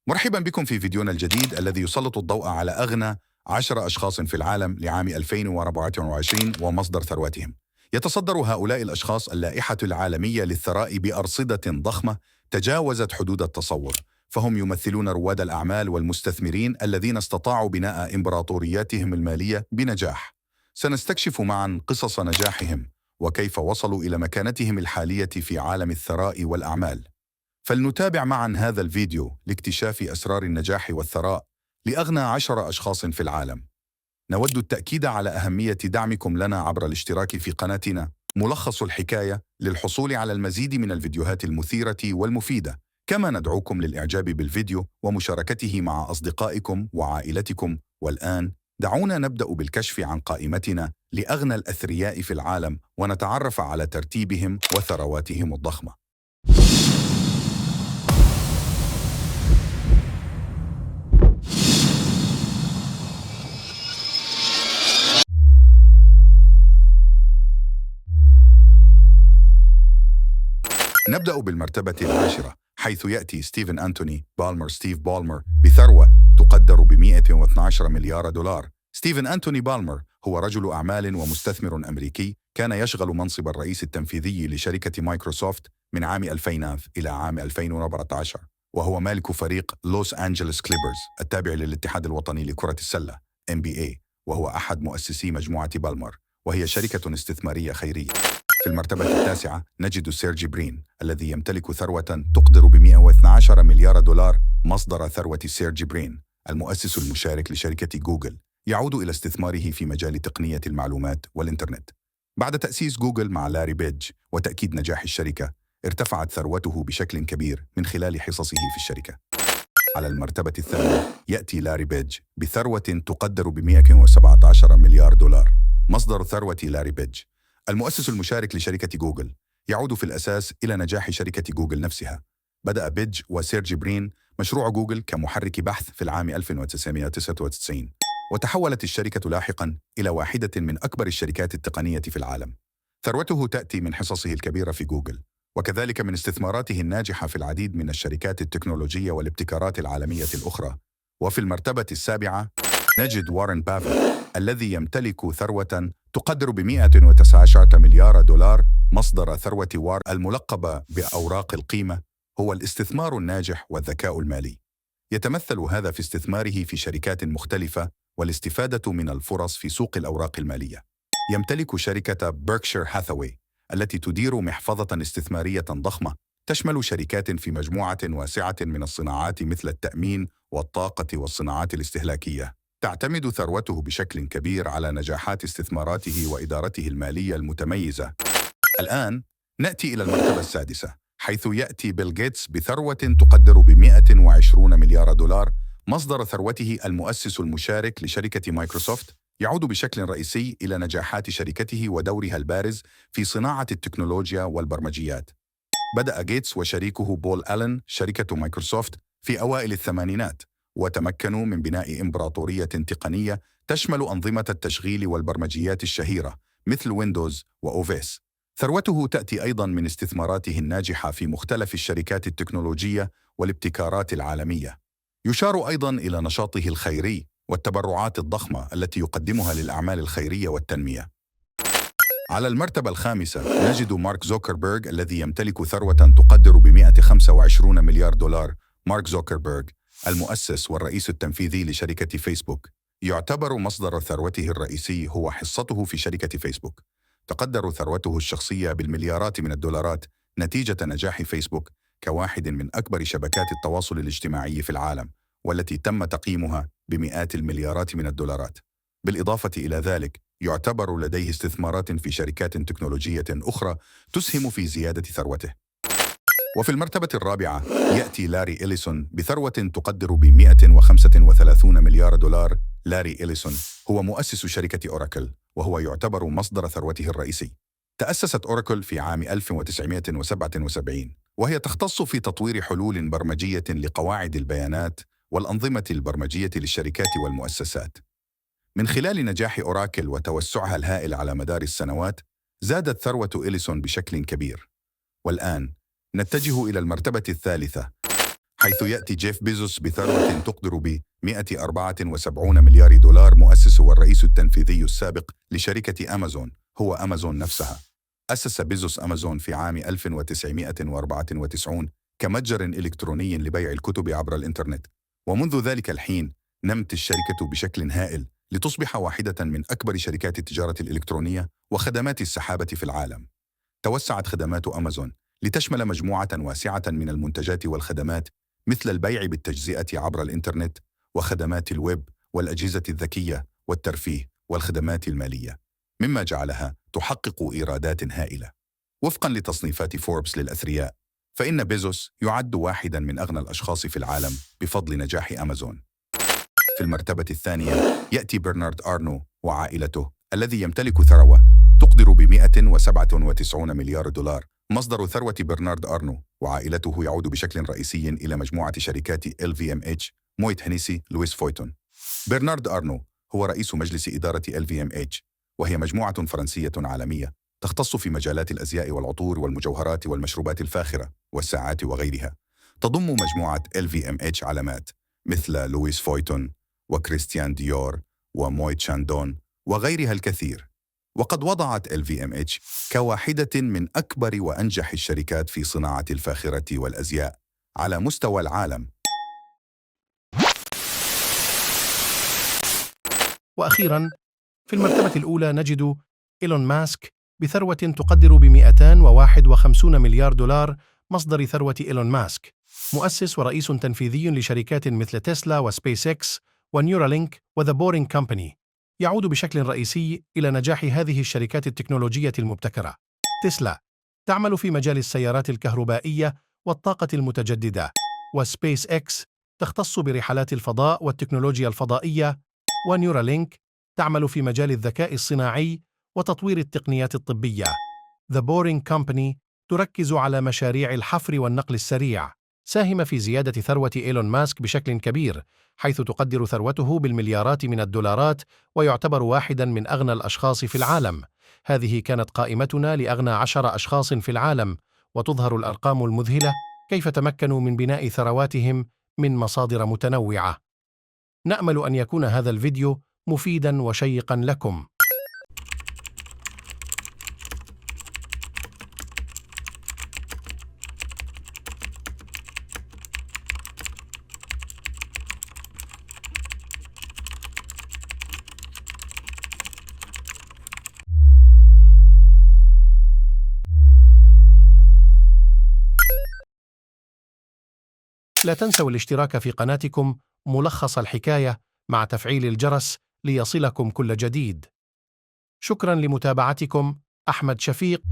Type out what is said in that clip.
مرحبا بكم في فيديونا الجديد الذي يسلط الضوء على أغنى 10 أشخاص في العالم لعام 2024 ومصدر ثروتهم. يتصدر هؤلاء الأشخاص اللائحة العالمية للثراء بأرصدة ضخمة تجاوزت حدود التصور، فهم يمثلون رواد الأعمال والمستثمرين الذين استطاعوا بناء إمبراطورياتهم المالية بنجاح. سنستكشف معا قصص نجاحهم وكيف وصلوا إلى مكانتهم الحالية في عالم الثراء والأعمال. فلنتابع معا هذا الفيديو لاكتشاف أسرار النجاح والثراء لأغنى 10 أشخاص في العالم. نود التأكيد على أهمية دعمكم لنا عبر الاشتراك في قناتنا ملخص الحكاية للحصول على المزيد من الفيديوهات المثيرة والمفيدة، كما ندعوكم للإعجاب بالفيديو ومشاركته مع أصدقائكم وعائلتكم. والآن دعونا نبدأ بالكشف عن قائمتنا لأغنى الأثرياء في العالم ونتعرف على ترتيبهم وثرواتهم الضخمة. نبدأ بالمرتبة العاشرة، حيث يأتي ستيفن أنتوني بالمر ستيف بالمر بثروة تقدر ب 112 مليار دولار. ستيفن أنتوني بالمر هو رجل أعمال ومستثمر أمريكي، كان يشغل منصب الرئيس التنفيذي لشركة مايكروسوفت من عام 2000 إلى عام 2014، وهو مالك فريق لوس أنجلوس كليبرز التابع للاتحاد الوطني لكرة السلة NBA، وهو أحد مؤسسي مجموعة بالمر، وهي شركة استثمارية خيرية. في المرتبة التاسعة نجد سيرجي برين الذي يمتلك ثروة تقدر ب 112 مليار دولار. مصدر ثروة سيرجي برين المؤسس المشارك لشركة جوجل يعود إلى استثماره في مجال تقنية المعلومات والإنترنت. بعد تأسيس جوجل مع لاري بيج وتأكيد نجاح الشركة، ارتفعت ثروته بشكل كبير من خلال حصصه في الشركة. على المرتبة الثانية يأتي لاري بيج بثروة تقدر ب 117 مليار دولار. مصدر ثروة لاري بيج المؤسس المشارك لشركة جوجل يعود في الأساس إلى نجاح شركة جوجل نفسها. بدأ بيج وسيرجي برين مشروع جوجل كمحرك بحث في العام 1999، وتحولت الشركة لاحقاً إلى واحدة من أكبر الشركات التقنية في العالم. ثروته تأتي من حصصه الكبيرة في جوجل، وكذلك من استثماراته الناجحة في العديد من الشركات التكنولوجية والابتكارات العالمية الأخرى. وفي المرتبة السابعة نجد وارن بافيت الذي يمتلك ثروة تقدر ب 119 مليار دولار. مصدر ثروة وارن الملقبة بأوراق القيمة هو الاستثمار الناجح والذكاء المالي. يتمثل هذا في استثماره في شركات مختلفة والاستفادة من الفرص في سوق الأوراق المالية. يمتلك شركة بيركشير هاثاواي التي تدير محفظة استثمارية ضخمة تشمل شركات في مجموعة واسعة من الصناعات مثل التأمين والطاقة والصناعات الاستهلاكية. تعتمد ثروته بشكل كبير على نجاحات استثماراته وإدارته المالية المتميزة. الآن نأتي إلى المرتبة السادسة، حيث يأتي بيل غيتس بثروة تقدر ب 120 مليار دولار. مصدر ثروته المؤسس المشارك لشركة مايكروسوفت يعود بشكل رئيسي إلى نجاحات شركته ودورها البارز في صناعة التكنولوجيا والبرمجيات. بدأ غيتس وشريكه بول ألين شركة مايكروسوفت في أوائل الثمانينات، وتمكنوا من بناء إمبراطورية تقنية تشمل أنظمة التشغيل والبرمجيات الشهيرة مثل ويندوز وأوفيس. ثروته تأتي أيضاً من استثماراته الناجحة في مختلف الشركات التكنولوجية والابتكارات العالمية. يشار أيضاً إلى نشاطه الخيري والتبرعات الضخمة التي يقدمها للأعمال الخيرية والتنمية. على المرتبة الخامسة نجد مارك زوكربيرغ الذي يمتلك ثروة تقدر ب 125 مليار دولار. مارك زوكربيرغ المؤسس والرئيس التنفيذي لشركة فيسبوك يعتبر مصدر ثروته الرئيسي هو حصته في شركة فيسبوك. تقدر ثروته الشخصية بالمليارات من الدولارات نتيجة نجاح فيسبوك كواحد من أكبر شبكات التواصل الاجتماعي في العالم، والتي تم تقييمها بمئات المليارات من الدولارات. بالإضافة إلى ذلك يعتبر لديه استثمارات في شركات تكنولوجية أخرى تسهم في زيادة ثروته. وفي المرتبة الرابعة يأتي لاري إليسون بثروة تقدر ب 135 مليار دولار. لاري إليسون هو مؤسس شركة أوراكل، وهو يعتبر مصدر ثروته الرئيسي. تأسست أوراكل في عام 1977، وهي تختص في تطوير حلول برمجية لقواعد البيانات والأنظمة البرمجية للشركات والمؤسسات. من خلال نجاح أوراكل وتوسعها الهائل على مدار السنوات، زادت ثروة إليسون بشكل كبير. والآن نتجه إلى المرتبة الثالثة، حيث يأتي جيف بيزوس بثروة تقدر ب 174 مليار دولار، مؤسس والرئيس التنفيذي السابق لشركة أمازون، هو أمازون نفسها. أسس بيزوس أمازون في عام 1994 كمتجر إلكتروني لبيع الكتب عبر الإنترنت، ومنذ ذلك الحين نمت الشركة بشكل هائل لتصبح واحدة من أكبر شركات التجارة الإلكترونية وخدمات السحابة في العالم. توسعت خدمات أمازون لتشمل مجموعة واسعة من المنتجات والخدمات، مثل البيع بالتجزئة عبر الإنترنت وخدمات الويب والأجهزة الذكية والترفيه والخدمات المالية، مما جعلها تحقق إيرادات هائلة. وفقاً لتصنيفات فوربس للأثرياء، فإن بيزوس يعد واحداً من أغنى الأشخاص في العالم بفضل نجاح أمازون. في المرتبة الثانية يأتي برنارد أرنو وعائلته، الذي يمتلك ثروة تقدر ب 197 مليار دولار. مصدر ثروة برنارد أرنو وعائلته يعود بشكل رئيسي إلى مجموعة شركات LVMH، مويت هنيسي، لويس فويتون. برنارد أرنو هو رئيس مجلس إدارة LVMH، وهي مجموعة فرنسية عالمية تختص في مجالات الأزياء والعطور والمجوهرات والمشروبات الفاخرة والساعات وغيرها. تضم مجموعة LVMH علامات مثل لويس فويتون وكريستيان ديور ومويت شاندون وغيرها الكثير. وقد وضعت LVMH كواحدة من أكبر وأنجح الشركات في صناعة الفاخرة والأزياء على مستوى العالم. وأخيراً، في المرتبة الأولى نجد إيلون ماسك بثروة تقدر ب 251 مليار دولار. مصدر ثروة إيلون ماسك: مؤسس ورئيس تنفيذي لشركات مثل تسلا وسبيس إكس ونيورالينك وذا بورينغ كومباني. يعود بشكل رئيسي إلى نجاح هذه الشركات التكنولوجية المبتكرة. تسلا تعمل في مجال السيارات الكهربائية والطاقة المتجددة، وسبيس إكس تختص برحلات الفضاء والتكنولوجيا الفضائية، ونيورالينك تعمل في مجال الذكاء الصناعي وتطوير التقنيات الطبية. The Boring Company تركز على مشاريع الحفر والنقل السريع. ساهم في زيادة ثروة إيلون ماسك بشكل كبير، حيث تقدر ثروته بالمليارات من الدولارات، ويعتبر واحداً من أغنى الأشخاص في العالم. هذه كانت قائمتنا لأغنى 10 أشخاص في العالم، وتظهر الأرقام المذهلة كيف تمكنوا من بناء ثرواتهم من مصادر متنوعة. نأمل أن يكون هذا الفيديو مفيداً وشيقاً لكم. لا تنسوا الاشتراك في قناتكم ملخص الحكاية مع تفعيل الجرس ليصلكم كل جديد. شكراً لمتابعتكم. أحمد شفيق.